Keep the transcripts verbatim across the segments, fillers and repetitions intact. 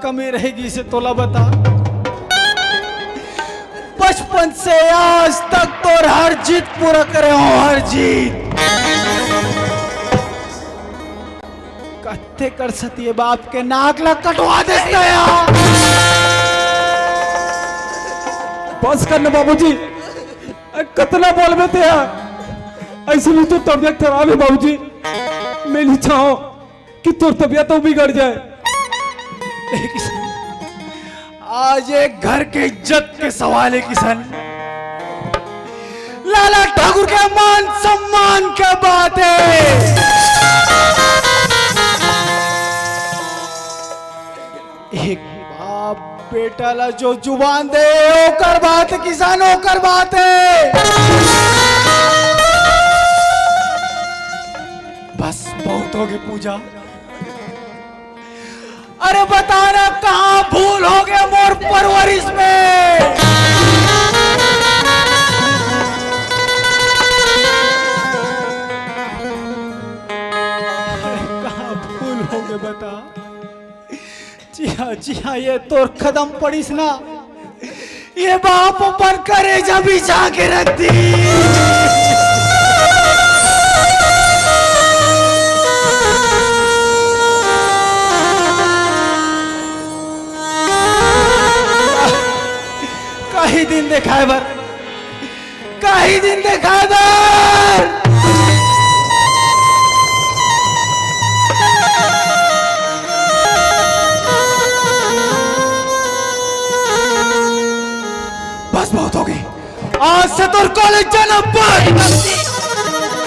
कमी रह गिस हे तोला बता। बचपन से आज तक तोर हर जिद पूरा करे हों, हर जिद। कत्ते कर सकथस ये बाप के नाक ला कटवा देस तैं हा। बस कर न बाबूजी, कतना बोलबे तैं हा। अइसे भी तोर तबियत खराब हे बाबूजी, मैं नइ चाहंव कि तोर तबियत अउ बिगड़ जाए। ए किसन, आज ए घर के इज्जत के सवाल हे किसन। लाला ठाकुर के मान सम्मान के बात हे। एक बाप बेटा ला जो जुबान दे, ओकर बात हे किसन, ओकर बात हे। बस बहुत होगे पूजा। अरे बता ना, कहाँ भूल होगे मोर परवरिश में? अरे कहाँ भूल होगे बता? जिहाँ जिहाँ ये तोर कदम पड़िस ना, ये बाप अपन करेजा बिछा के रख दिस। कहीं दिन देखाय बर, कहीं दिन देखाय बर। बस बहुत होगे। आज से तोर कॉलेज जाना बंद,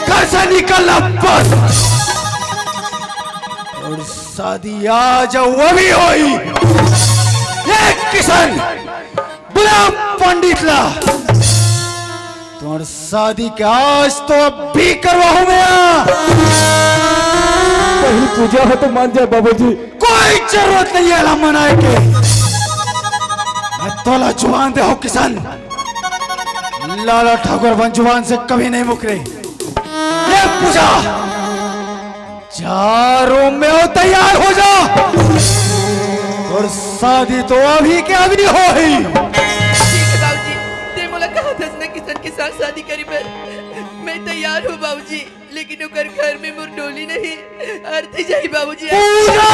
घर से निकलना बंद। अउ शादी आज अउ अभी होही। ए किसन, बुला पंडित ला। तोर शादी के आज तो अभी करवाहूं मैं। पहली पूजा हो तो मान जाए बाबूजी। कोई जरूरत नहीं हे एला मनाय के। मैं तोला जुबान दे हों किसन, लाला ठाकुर अपन जुबान से कभी नहीं मुकरे। ए पूजा, जा रूम में अउ तैयार हो जा। अउ शादी तो अभी के अभी होही। ठीक हे बाबूजी, तैं मोला कहत हस ना किसन के साथ शादी करे बर, मैं तैयार हों बाबूजी। लेकिन ओकर घर में मोर डोली नहीं, अरथी जाही बाबूजी। पूजा!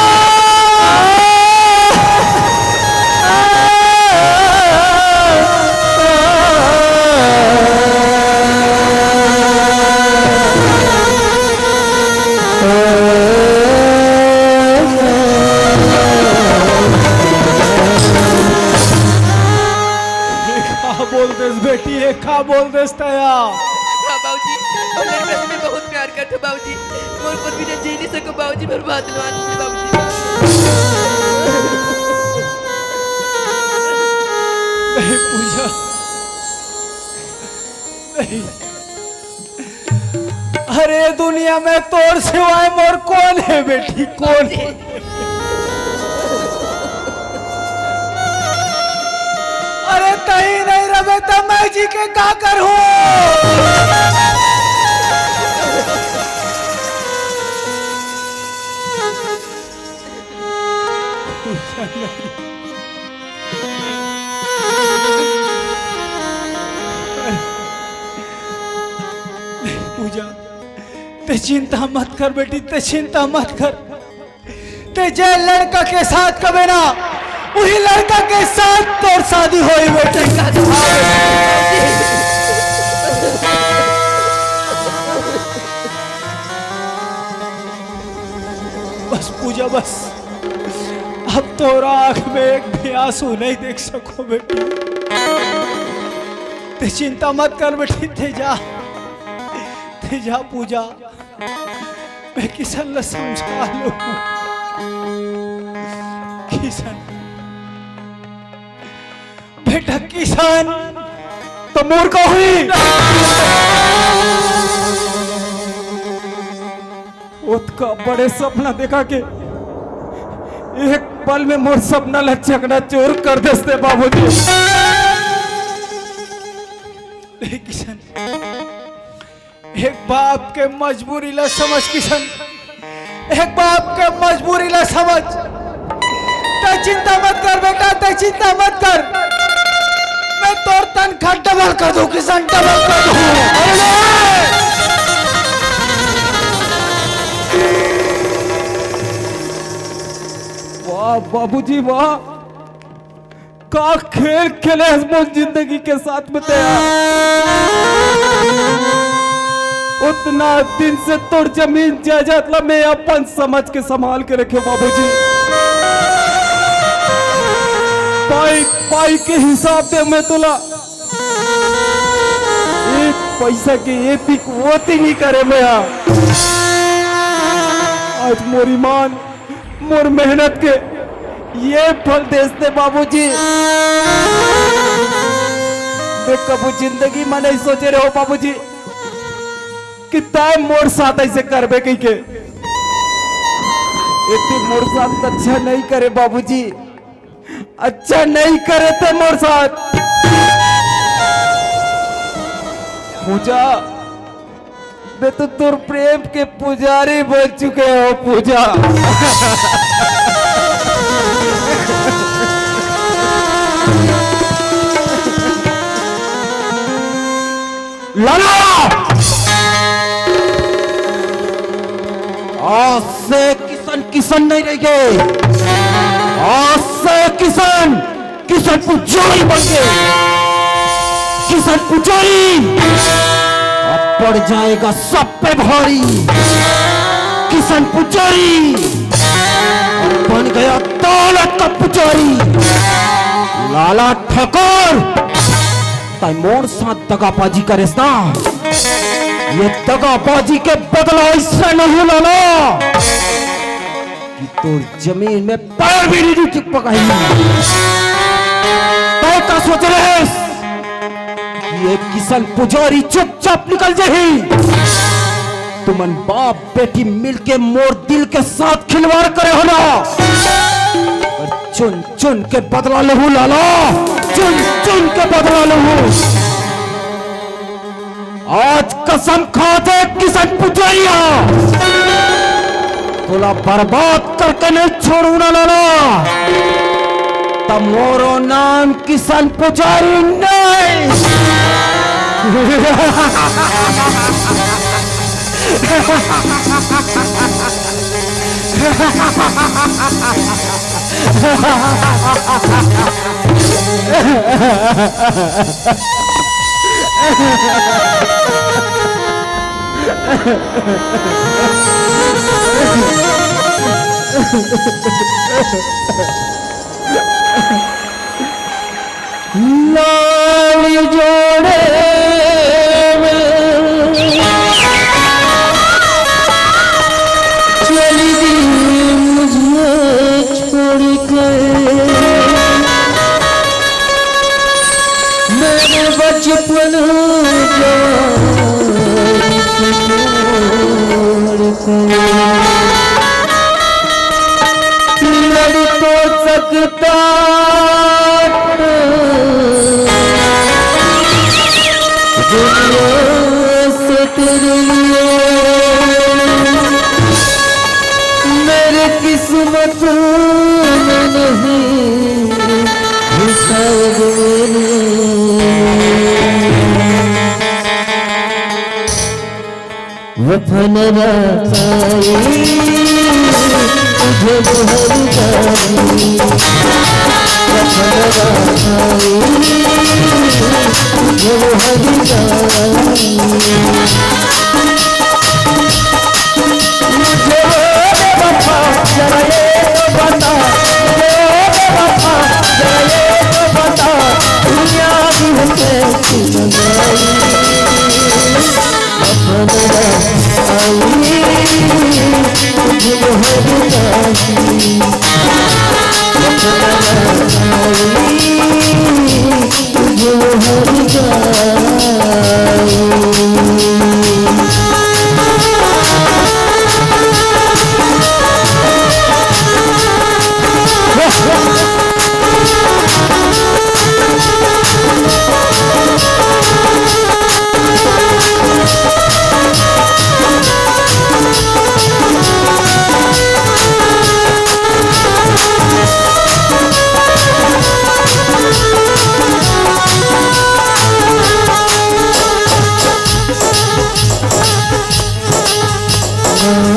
ये का बोल देस बेटी, ये का बोल देस तैं हा? हाँ बाबूजी, वो लड़का से मैं बहुत प्यार करता हूँ बाबूजी। मोर पर बिना जी नहीं सको बाबूजी, मोर बात मान लीजिए बाबूजी। नहीं पूजा, नहीं। अरे दुनिया में तोर सिवाय मोर कोन हे बेटी, कोन हे? अरे तहीं नहीं रहे त मैं जी के का करहूं? पूजा, तैं चिंता मत कर बेटी, तैं चिंता मत कर। तैं जे लड़का के साथ कबे ना, उही लड़का के साथ तोर शादी होही बेटी। बस पूजा, बस, अब तोर आंख में एक भी आंसू नहीं देख सको बेटी। तैं चिंता मत कर बेटी, तैं जा, तैं जा पूजा। मैं किसन ला समझा लूं। किसन, बेटा किसन। त मोर का होही? ओतका बड़े सपना देखा के एक पल में मोर सपना ला चकनाचूर कर देस तैं बाबूजी। ए किसन, एक बाप के मजबूरी ला समझ किसन, एक बाप के मजबूरी ला समझ। तैं चिंता मत कर बेटा, तैं चिंता मत कर। मैं तोर तनख्वाह डबल कर दूं किशन, डबल कर दूं। अरे! वाह बाबूजी वाह, का खेल खेले हस मोर जिंदगी के साथ में तैं। उतना दिन से तोर जमीन जायदाद ला मैं अपन समझ के संभाल के रखे बाबूजी। पाई पाई के हिसाब दे मैं तोला, एक पैसा के एतिक ओतिक नहीं करे मैं। आज मोर ईमान, मोर मेहनत के ये फल देस ते बाबूजी। मैं कभू जिंदगी में नहीं सोचे रहे हो बाबूजी कि तैं मोर साथ ऐसे करबे कहिके। एती मोर साथ अच्छा नहीं करे बाबूजी, अच्छा नहीं करे तैं मोर साथ। पूजा, मैं तो तोर प्रेम के पुजारी बन चुके हो पूजा। लाला, आज से किशन किशन नहीं रह गए, आज से किशन किशन पुजारी बन गए। किशन पुजारी अब पड़ जाएगा सब पे भारी। किशन पुजारी अब बन गया दौलत का पुजारी। लाला ठाकुर, तैं मोर साथ दगाबाजी करेस ना, ये दगाबाजी के बदला ऐसा नहीं लाला कि तोर जमीन में पैर भी नहीं टिक पकाही। तैं का सोच रहेस कि ये किशन पुजारी चुपचाप निकल जाही? तुमन बाप बेटी मिलके मोर दिल के साथ खिलवाड़ करे हो ना। पर चुन चुन के बदला लेहू लाला, चुन चुन के बदला लेहू। आज कसम खा दे किशन पुजारिया, तोला बर्बाद करके नहीं छोड़ू ना लाला। त मोरो नाम किशन पुजारी नहीं। लाल जोड़े में चली गई मुझे छोड़कर। मेरे बचपन जवानी से जोड़कर। लड़ तो सकता दुनिया से तेरे लिए। मेरे किस्मत में नहीं है शायद मेरे। वफा न रखाई तुझे वो हर जाई। वफा न रखाई तुझे वो हर जाई। मुझे वो बेवफा जरा ये तो बता, मुझे वो बेवफा जरा ये तो बता, दुनिया भी है कैसी बनाई।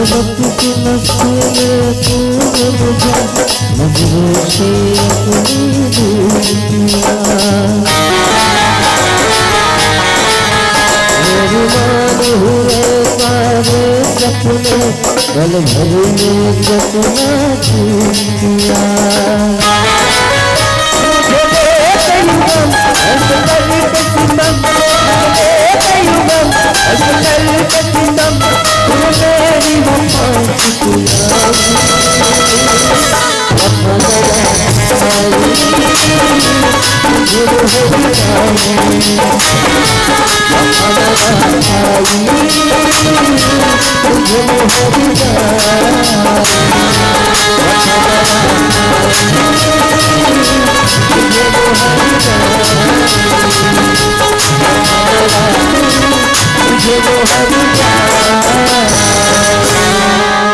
मस्ती की मस्ती में तू डूब जा, मजनू से अपनी दुनिया। मेरी मान हुए सारे सपने, पल भर में सपना टूट गया।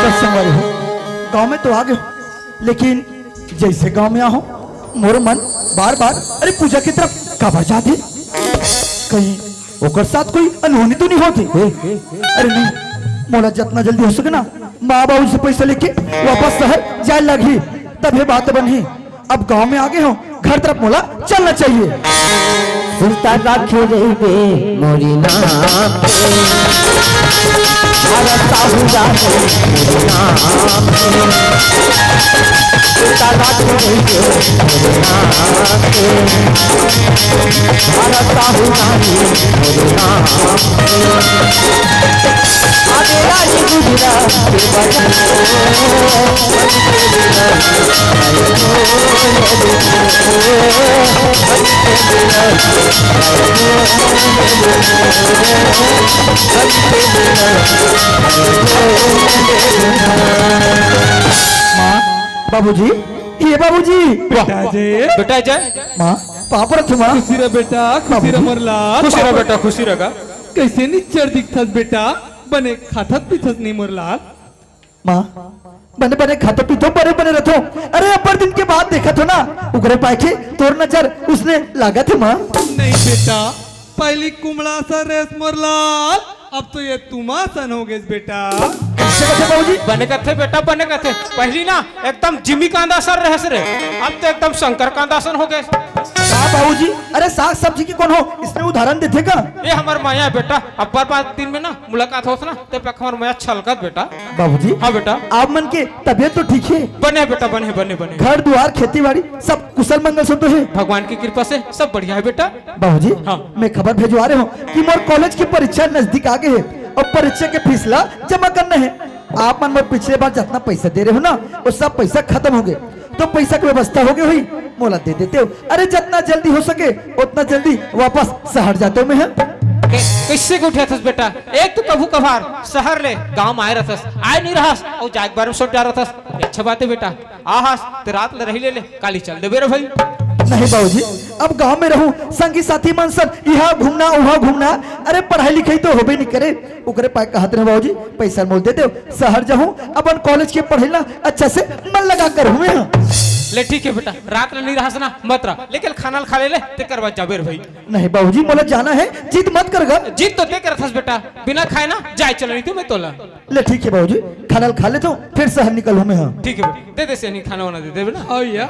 सत्संग वाले हो, गांव में तो आ गए हो, लेकिन जैसे गांव में आहो, मोर मन बार बार अरे पूजा की तरफ काबर जाथे। कहीं ओकर साथ कोई अनहोनी तो नहीं होती? अरे नहीं, मोला जितना जल्दी हो सके ना, माँ बाबू से पैसा लेके वापस शहर जाए लगही, तब ये बात बनही। अब गांव में आ गए हो, घर तरफ मोला चलना चाहिए। सुरता राखे रहिबे मोरी नाम पे, हरता हुआ है मोरी नाम पे। सुरता राखे रहिबे मोरी नाम पे, हरता हुआ है मोरी नाम पे। अरे रानी गुजरा के बाटे। माँ, बाबूजी, ये बाबूजी। वाह, बेटा वाह। जय। बेटा जय। माँ, पाँव परत हँव माँ। खुशी रह बेटा, खुशी रह बाबूजी। मोर लाल। खुशी रह बेटा, खुशी रह गा। कैसे निच्चर दिखथस बेटा, बने खाथस पीथस नहीं मोर लाल। माँ, बने बने खाथँव पीथँव, बने बने रहिथँव। अरे अब्बड़ दिन के बाद देखत हँव ना, उकरे पाय के तोर नजर उसने लागत हे माँ। नहीं बेटा, पहली कुमड़ा सन रहेस मोर लाल, अब तो ये तुमा सन हो गेस बेटा। कैसे कथे बाबूजी? बने कथे बेटा, बने कथे। पहली ना एकदम जिमी कांदा सन रहेस रे, अब तो एकदम शंकर कांदा सन हो गेस। का बाबूजी? अरे साग सब्जी के कोनो इसने उदाहरण देथे का? ये हमर माया बेटा, अब्बड़ दिन में ना मुलाकात होस ना, ते पक हमर माया छलकत बेटा। बाबूजी, हाँ बेटा। आप मन के तबीयत तो ठीक हे? बने बेटा, बने, बने, बने। घर दुआर, खेती बाड़ी सब कुशल मंगल से तो हे? भगवान की कृपा से सब बढ़िया हे बेटा। बाबूजी, हाँ। मैं खबर भेजवा रहे हँव कि मोर कॉलेज की परीक्षा नजदीक आ गए हे अउ परीक्षा के फीस ला जमा करना हे। आप मन मोर पिछले बार जितना पैसा दे रहे हो ना, वो सब पैसा खतम हो गए, तो पैसा की व्यवस्था हो गई होही, मोला दे देते हो। अरे जितना जल्दी हो सके उतना जल्दी वापस शहर जाते हूँ मैं, हाँ। कै-, कैसे के उठे थस बेटा? एक तो कभू कभार शहर ले गाँव में आए रहथस, आए नहीं रहस, अउ जाए के बारे में सोच रहा रहथस। ये अच्छा बात हे बेटा, आहस ते रात ले रही ले ले, काली चल देबे रे भाई। नहीं बाबूजी, अब गाँव में रहूँ, संगी साथी मन सन इहाँ घूमना उहाँ घूमना, अरे पढ़ाई लिखाई तो होबे नहीं करे। उकरे पाय कहत रहे बाबूजी, पैसा मोल दे देव, शहर जाहूँ, अपन कॉलेज के पढ़ाई ला अच्छा से मन लगा कर हूँ मैं। ले ठीक हे बेटा, रात ले नहीं रहस ना मत रह, लेकिन खाना ल खा ले ले, तेकर बाद जाबे रे भाई। नहीं बाबूजी, मोला जाना हे, जिद मत कर गा। जिद तो ते करथस बेटा, बिना खाए ना जाए चल नहीं तू मैं तोला। ले ठीक हे बाबूजी, खाना ल खा लेथँव, फिर शहर निकलहूँ मैं, हाँ। ठीक हे बेटा, दे दे सेनी खाना वाना दे दे बेटा। हाँ भैया।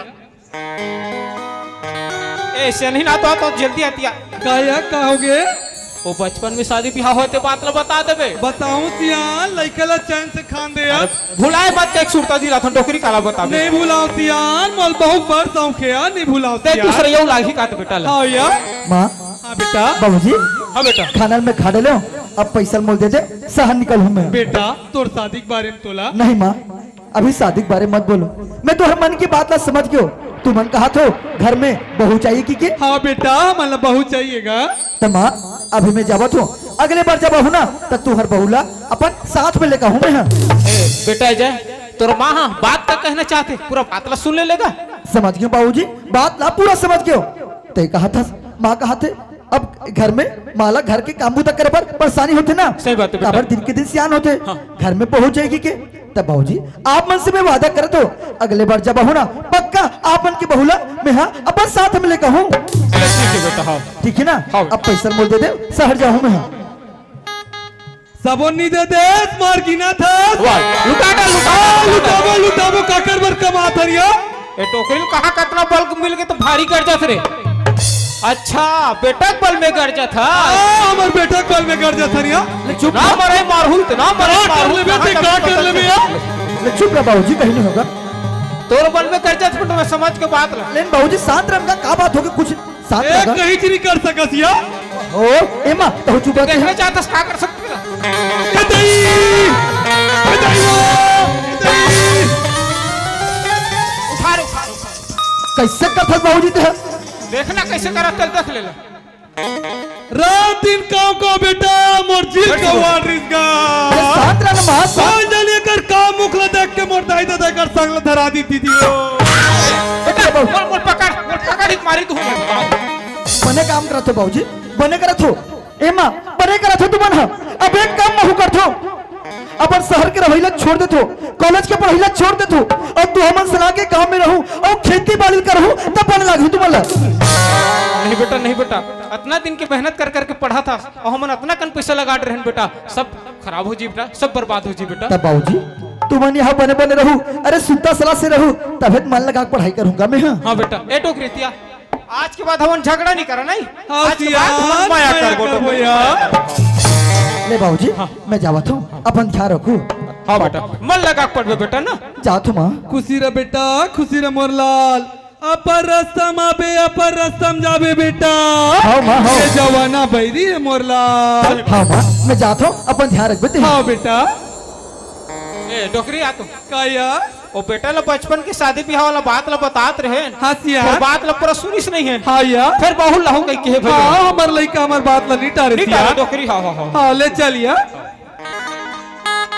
ए, सेनी ना तो, तो जल्दी आतिया। का या, का हो गे? वो बचपन में शादी बिहाव होय ते बात ला बता देबे। बताऊं सियान, लइका ला चैन से खान दे यार। अरे, भुलाए मत, एक सुरता दिलाथन, डोकरी काला बताबे। नहीं भुलाओ सियान, मोल बहुत बड़ शौक हे यार, नहीं भुलाओ ते सियान। दूसरे यो लागी का तो बेटा ला। हाँ यार। माँ। हाँ बेटा। बाबूजी। हाँ बेटा। खाना ल मैं खा डरेंव, अब पैसा ल मोल दे दे, शहर निकलहूँ मैं। बेटा, तोर शादी के बारे में तोला। नहीं माँ, अभी शादी के बारे मत बोलो, मैं तोहर मन की बात ला समझ गयो। तुमन कहत हो घर में बहू चाहिए कि के? हाँ बेटा, हमन ला बहू चाहिए गा। त माँ, अभी मैं जावत हूँ, अगले बार जब आहूँ ना, त तुहर बहू ला अपन साथ में लेकर आहूँ मैं, हाँ। ए, बेटा जय, तोर माँ हा बात का कहना चाहथे, पूरा बात ला सुन ले लेगा। समझ गयो बाबूजी, बात ला पूरा समझ गयो। ते कहत हस, माँ कहत हे, अब घर में माला घर के काम बूता करे बर परेशानी होथे ना। सही बात हे बेटा। काबर दिन के दिन सियान होथे। हाँ। घर में बहू चाहिए कि के? त बाबूजी, आप मन से मैं वादा करत हूँ, अगले बार जब आहूँ ना, पक्का आप मन के बहू ला मैं हा अपन साथ में लेकर आहूँ। चलो ठीक हे बेटा, हाँ। ठीक हे ना? हाँ। अब पैसा मोल दे दे, शहर जाहूँ मैं, हाँ। सबो नइ दे देस, मार गिना थस। वाह, लुटा डाल, लुटा आ, डाल, लुटा डाल। लुटाबो, लुटाबो, काकर बर कमात हन या? ए टोकरी ल कहाँ कतना बल्ब मिल के तो भारी गरजत रे। अच्छा, बेटा के बल में गरजत ह। आ, हमर बेटा के बल में गरजत हन या। ले चुप ना रह। मरे मारहूँ त ना मरे का कर मारहूँ, लेबे कहाँ ते, तक का कर पता लेबे चले? या? ले चुप रह बाबूजी, कहीं नहीं होगा। तोर बल में गरजत, तो मैं समझ के बात ला। लेकिन बाबूजी शांत रह, का, का बात होगे, कुछ शांत ए, रह। कहीं नहीं कर सकस या। ओ, एमा, तहु चुप रह। देखना चाहता का कर सकते हैं? ए दई! ए दई हो! ए दई! उठा रे, उठा रे, उठा रे। कैसे करथस बाबूजी ते? देखना कैसे करत, चल देख ले ले। रात दिन काँव काँव बेटा, मोर जीव बैठ का जाओ। वार रिस गा। अरे शांत रह ना, महाराज, शांत। कौन जाने कर काम मुखला देख के मोर दाई ददा कर संग ल धरा दी दीदी हो। बेटा, मोर, मोर पकड़, मोर पकड़, एक मारी तू। बने काम करत हो बाबूजी, बने करत हो। एमा, बने करत हो तुमन ह। अब एक काम महू करथो। अपन शहर के रहइला छोड़ देथो, कॉलेज के पढ़इला छोड़ देथो, अउ तू हमन संग आके गांव में रहू अउ खेती बाड़ी करहू, तब बने लागही तुमन ला। नहीं बेटा, नहीं बेटा, अतना दिन के मेहनत कर करके पढ़ाथस अउ हमन अतना कन पैसा लगा डरे हन बेटा, सब खराब हो जी बेटा, सब बर्बाद हो जी बेटा। तब बाबूजी, तुमन यहाँ बने बने रहू, अरे सुत्ता सलाह से रहू, तभे त मन लगा के पढ़ाई करहूँ गा मैं, हाँ। हाँ बेटा, ए टोकरी तिया, आज के बाद हमन झगड़ा नहीं करा, नहीं? हाँ, आज के बाद हमन मया करबो, करबो। ले बाबूजी, हाँ। मैं जावत हूँ, अपन ख्याल रखू। हाँ बेटा, मन लगा के पढ़बे बेटा ना। जावत हूँ माँ। खुशी रह बेटा, खुशी रह मोर लाल। अपर रस्ता म आबे, अपर रस्ता म जाबे बेटा। हाँ माँ, हाँ। ये जमाना बैरी हे मोर लाल। हाँ माँ, मैं जात हूँ, अपन ध्यान रखबे ते। हाँ बेटा। ए, डोकरी आ तो। का यार? ओ बेटा ला बचपन के शादी बिहाव वाला बात ला बतात रहे। हाँ सिया। फेर बात ला पूरा सुनिस नहीं हे। हाँ यार। फेर बाहुल ला हो कहि के हे भइया। हाँ, हमर लइका हमर बात ला नहीं टारे नहीं सिया। टारे डोकरी, हाँ, हाँ, हाँ। हाँ, ले चल यार।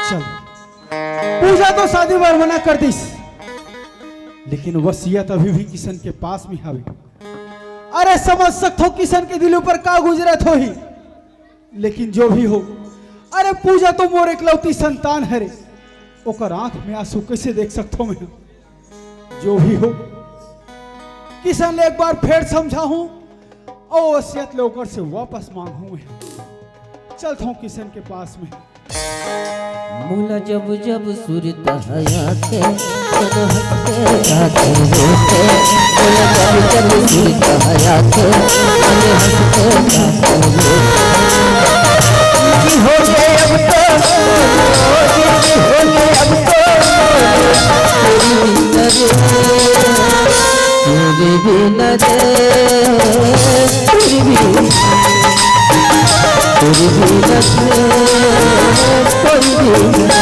चल। पूजा तो शादी बर मना कर दिस, लेकिन वसीयत अभी भी किशन के पास में हवे। अरे समझ सकथो किशन के दिल ऊपर का गुजरत होही। लेकिन जो भी हो, अरे पूजा तो मोर एकलौती संतान हरे, ओकर आंख में आंसू कैसे देख सकथो मैं? जो भी हो, किशन ले एक बार फेर समझाहूं अउ वसीयत ले ओकर से वापस मांगहूं मैं। चलत हूं किशन के पास में। मोला जब जब सुरत ह आथे, मन हंसथे जाथे रोथे। मोला जब जब सुरत ह आथे, मन हंसथे जाथे रोथे। जिंदगी हो गए अब तो, जिंदगी हो गए अब तो, तेरी नजर, तेरे बिना रे, तेरे बिना, तेरे बिना रे, कोई भी ना।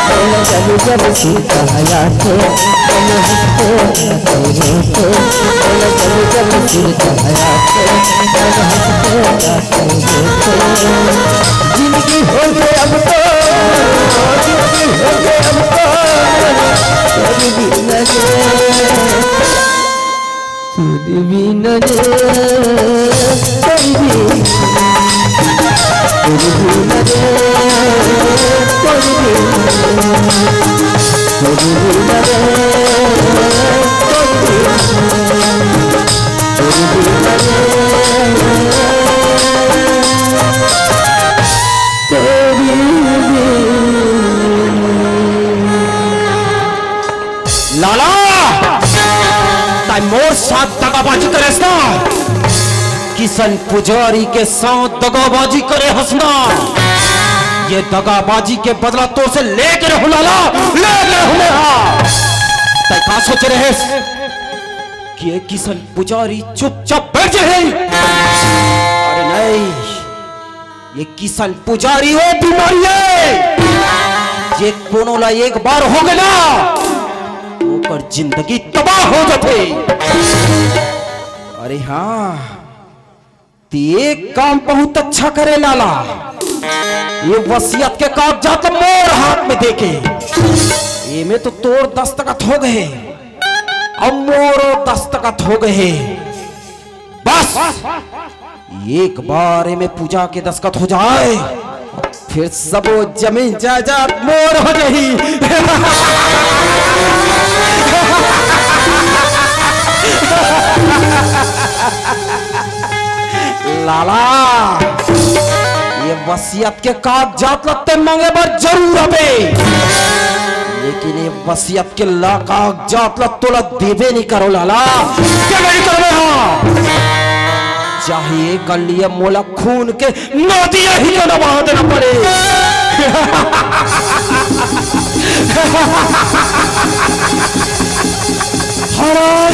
बोला जब जब सुरत ह आथे, मन हंसथे जाथे रोथे। बोला जब जब सुरत ह आथे, मन हंसथे जाथे रोथे। जिंदगी हो गए अब तो, जिंदगी हो गए अब तो, तेरे बिना रे। तोर बिन रे कोई भी, तोर बिन रे कोई भी, तोर बिन रे कोई भी, तोर बिन रे कोई भी। लाला, तैं मोर साथ दगाबाजी करे हस ना? किशन पुजारी के साथ दगाबाजी करे हस ना? ये दगाबाजी के बदला तोर से लेके रहूं लाला, लेके रहूं मैं, हाँ। तैं का सोचे रहेस कि ये किशन पुजारी चुपचाप बैठ जाही? अरे नहीं, ये किशन पुजारी वो बीमारी हे, जे कोनो ला एक बार होगे ना, ओकर जिंदगी तबाह हो जाथे। अरे हाँ, ते एक काम बहुत अच्छा करे लाला, ये वसीयत के कागजात मोर हाथ में देके, एमे तो तोर दस्तखत हो गए, अब मोरो दस्तखत हो गए। बस एक बार एमे पूजा के दस्तखत हो जाए, फिर सबो जमीन जायदाद मोर हो जाही। लाला, ये वसीयत के कागजात ला ते मांगे बर जरूर आबे, लेकिन ये वसीयत के ला कागजात ला तोला देबे नहीं करो लाला, देबे नहीं करबे। हाँ, चाहे एकर लिए मोला खून के नदिया ही क्यों ना बहा देना पड़े। हराम,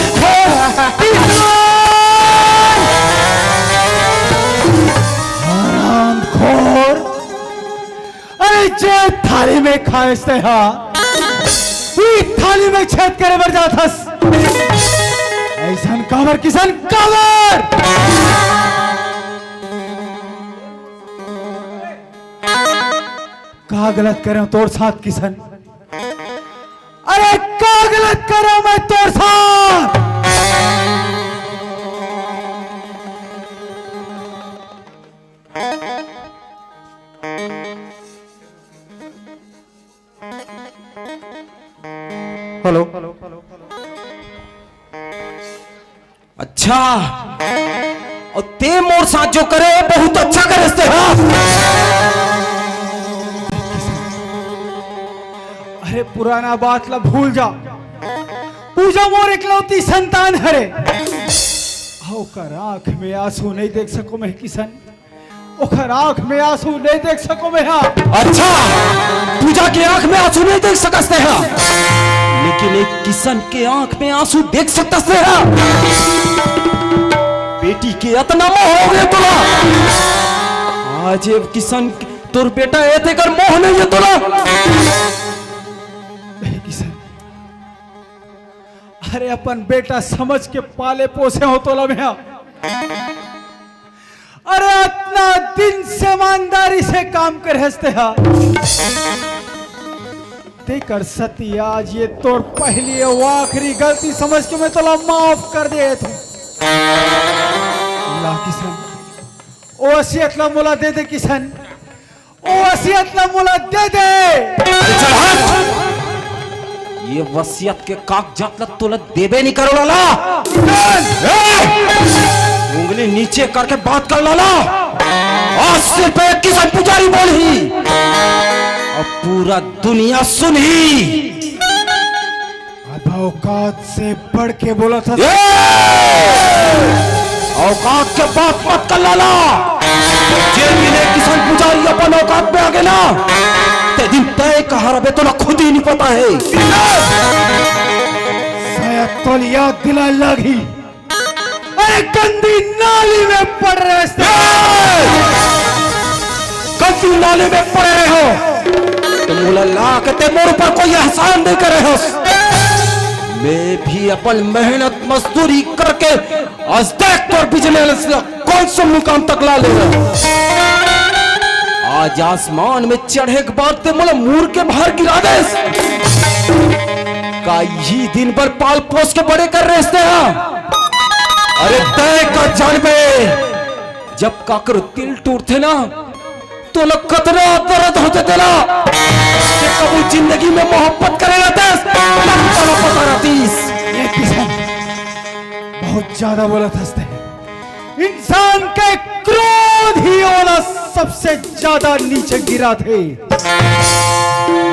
हरामखोर। अरे, जे थाली में खाए से हा, वी थाली में छेद करे बर जाथस। ऐसन काबर किसन, काबर? का गलत करे हों तोर साथ किसन? अरे, का गलत करे हों मैं तोर साथ? हेलो। अच्छा, अउ ते मोर साथ जो करे, बहुत अच्छा करे हस ते, हाँ। अरे, पुराना बात ला भूल जा। पूजा मोर एकलौती संतान हरे। ओकर आंख में आंसू नहीं देख सकों मैं किसन। ओकर आंख में आंसू नहीं देख सकों मैं हा। अच्छा, पूजा के आंख में आंसू नहीं देख सकस ते हा, लेकिन एक किसन के आंख में आंसू देख सकस ते हा। बेटी के अतना मोह हो गया तोला। आज ये किसन तोर बेटा ए तेकर मोह नहीं है तोला। नहीं किसन, अरे अपन बेटा समझ के पाले पोसे हों तोला मैं हा। अरे अतना दिन से ईमानदारी से काम करे हस ते हा। तेकर सेती आज ये तोर पहली अउ आखिरी गलती समझ के मैं तोला माफ कर देत हों। ला किसन, ओ वसीयत ला मोला दे दे किसन। ओ वसीयत ला मोला दे दे। अरे चल हट। ये वसीयत के कागजात ला तोला देबे नहीं करो लाला। ए! उंगली नीचे करके बात कर लाला। आज सिर्फ एक किसन पुजारी बोलही, अब पूरा दुनिया सुनही। अब औकात से बढ़ के बोलत हस। ए! औकात के बात मत कर लाला। जे दिन ए किसन पुजारी अपन औकात में आगे ना, ते दिन तय कहाँ रबे तोला खुद ही नहीं पता है। शायद तोला याद दिला लागी। अरे गंदी नाली में पड़ रहे हस। ए! गंदी नाली में पड़े रहे हों, तो मोला ला के ते मोर ऊपर कोई एहसान नहीं करे होस। मैं भी अपन मेहनत मजदूरी करके आज देख तोर बिजनेस ला कौन से मुकाम तक ला ले रहा। आज आसमान में चढ़े के बाद ते मोला मूर के बाहर गिरा देस। का यही दिन भर पाल पोस के बड़े कर रहे हस ते हा? अरे तय का जानबे, जब काकरो दिल टूटथे ना, तोला कतना दर्द होथे तेला। ते कबू जिंदगी में मोहब्बत करे रहतेस, तब तोला पता रहतीस। ये किसन बहुत ज्यादा बोलत हस ते। इंसान के क्रोध ही ओला सबसे ज्यादा नीचे गिराथे।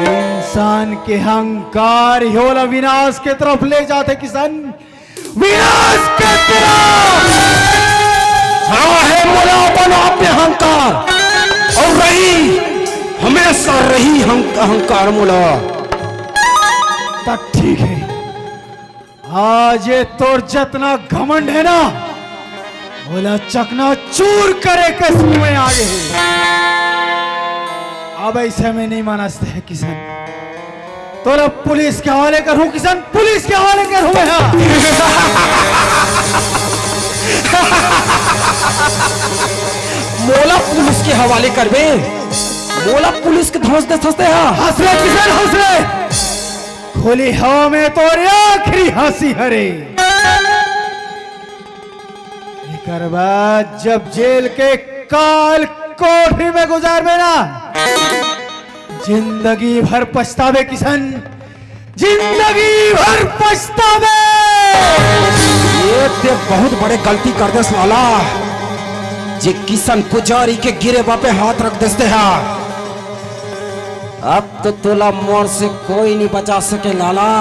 इंसान के अहंकार ही ओला विनाश के तरफ ले जाथे किसन। विनाश के तरफ। हाँ, हे मोला अपन आप में अहंकार, अउ रही, हमेशा रही हं-, अहंकार मोला। त ठीक हे, आज ये तोर जतना घमंड हे ना, ओला चकनाचूर करे के समय आगे हे। अब अइसे में नहीं मानस ते किसन। तोला पुलिस के हवाले करहूं किसन, पुलिस के हवाले करहूं मैं हा। मोला पुलिस के हवाले करबे? मोला पुलिस के धौंस देथस ते हा? हंस रे किसन, हंस रे। खुली हवा में तोर आखिरी हंसी हरे। एकर बाद जब जेल के काल कोठरी में गुजारबे ना, जिंदगी भर पछताबे किसन, जिंदगी भर पछताबे। ये ते बहुत बड़े गलती कर देस लाला। जे किशन पुजारी के गिरेबा पे हाथ रख देस ते हा, अब तो तोला मोर से कोई नहीं बचा सके लाला,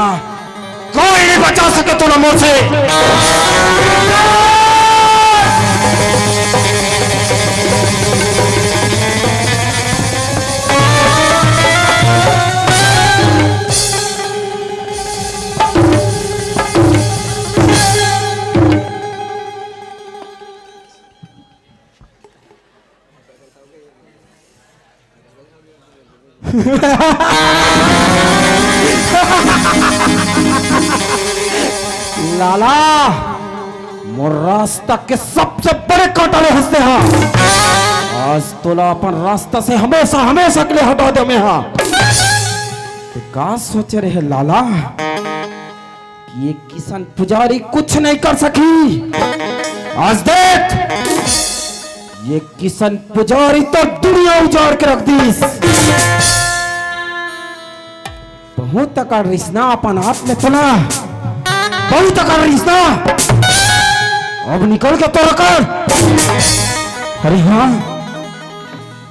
कोई नहीं बचा सके तोला मोर से। लाला, मोर रास्ता के सबसे बड़े कांटा ले हंस ते हा। आज तोला अपन रास्ता से हमेशा, हमेशा के लिए हटा दे में हा। तो का सोचे रहे लाला? कि ये किशन पुजारी कुछ नहीं कर सकी। आज देख, ये किशन पुजारी तो दुनिया उजाड़ के रख दीस। बहुत अकड़ रहिस ना अपन आप में तोला, बहुत अकड़ रहिस ना। अब निकल के तोर अकड़। अरे हाँ,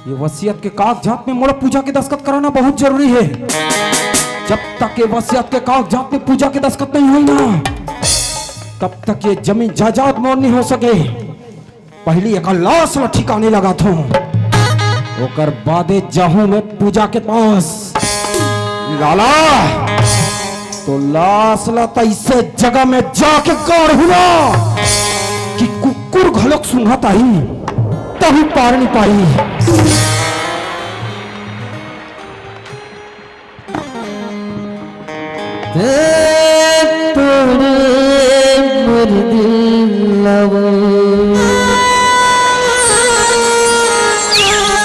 ये वसीयत के कागजात में मोला पूजा के दस्तखत कराना बहुत जरूरी है। जब तक ये वसीयत के कागजात में पूजा के दस्तखत नहीं होई ना, तब तक ये जमीन जायदाद मोर नहीं हो सके। पहली एकर लाश ला ठिकाने लगाथों, ओकर बादे जाहूं मैं पूजा के पास। लाला, तो लाश ला त अइसे जगह में जाके गाड़हूं ना कि कुकुर घलोक सूंघत आही, तहूं पार नहीं पाही। तोड़े मोर दिल ला वो।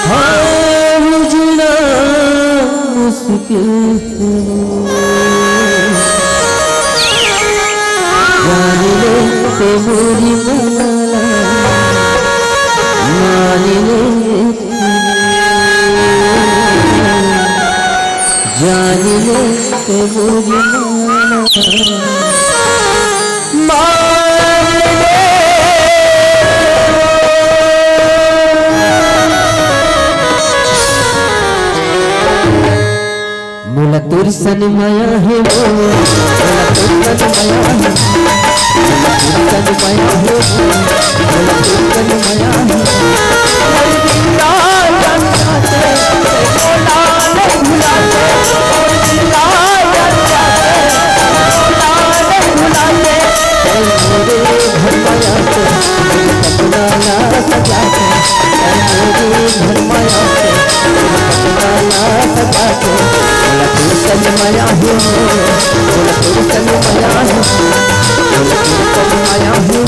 हाँ, उजड़ा मुश्किल से। जान ले ते मोरी माला, मान ले। जान ले ते मोरी माला, मान ले। मोला तोर सन माया हे वो, मोला तोर सन माया हे, मोला तोर सन माया हे वो, मोला तोर सन माया हे। मोर दिल ला जान जाते, मोला नहीं भुलाते, मोर दिल ला जान जाते, मोला नहीं भुलाते। मोरे घर माया के सपना ला सजा के, मोरे घर माया के सपना ला सजा के। मोला तोर सन माया हे, मोला तोर सन माया हे, मोला तोर सन माया हे,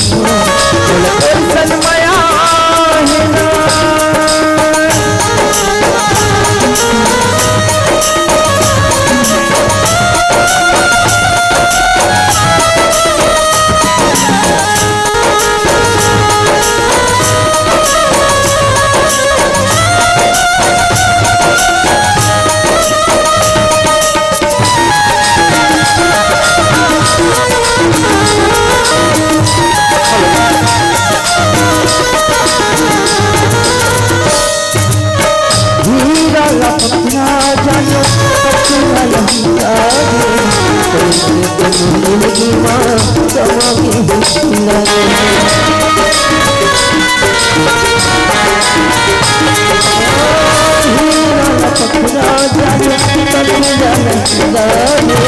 मोला तोर सन माया हे ना। हीरा ला पखना जानो, पखना ला हीरा रे, तेरे से तो जिंदगी माँ समा के हीरा रे। हीरा ला पखना जानो, पखना ला हीरा रे,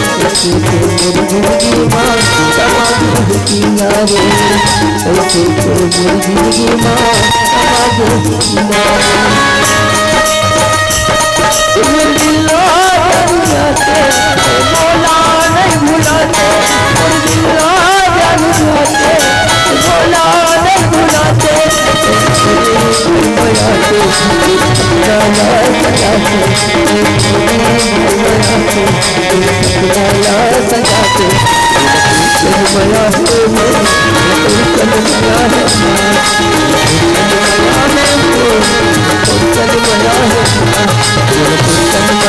तेरे से तो जिंदगी माँ समा के हीरा रे। ऐसे तो मोर जिंदगी मा आगे ना। मोर दिल ला जान जाते, मोला नहीं भुलाते। मोर दिल ला जान जाते, मोला नहीं भुलाते। मोर दिल ला जान जाते, मोला नहीं भुलाते। सपना ला सजा के, चल मया हो, चल मया हो, चल मया हो, चल मया हो।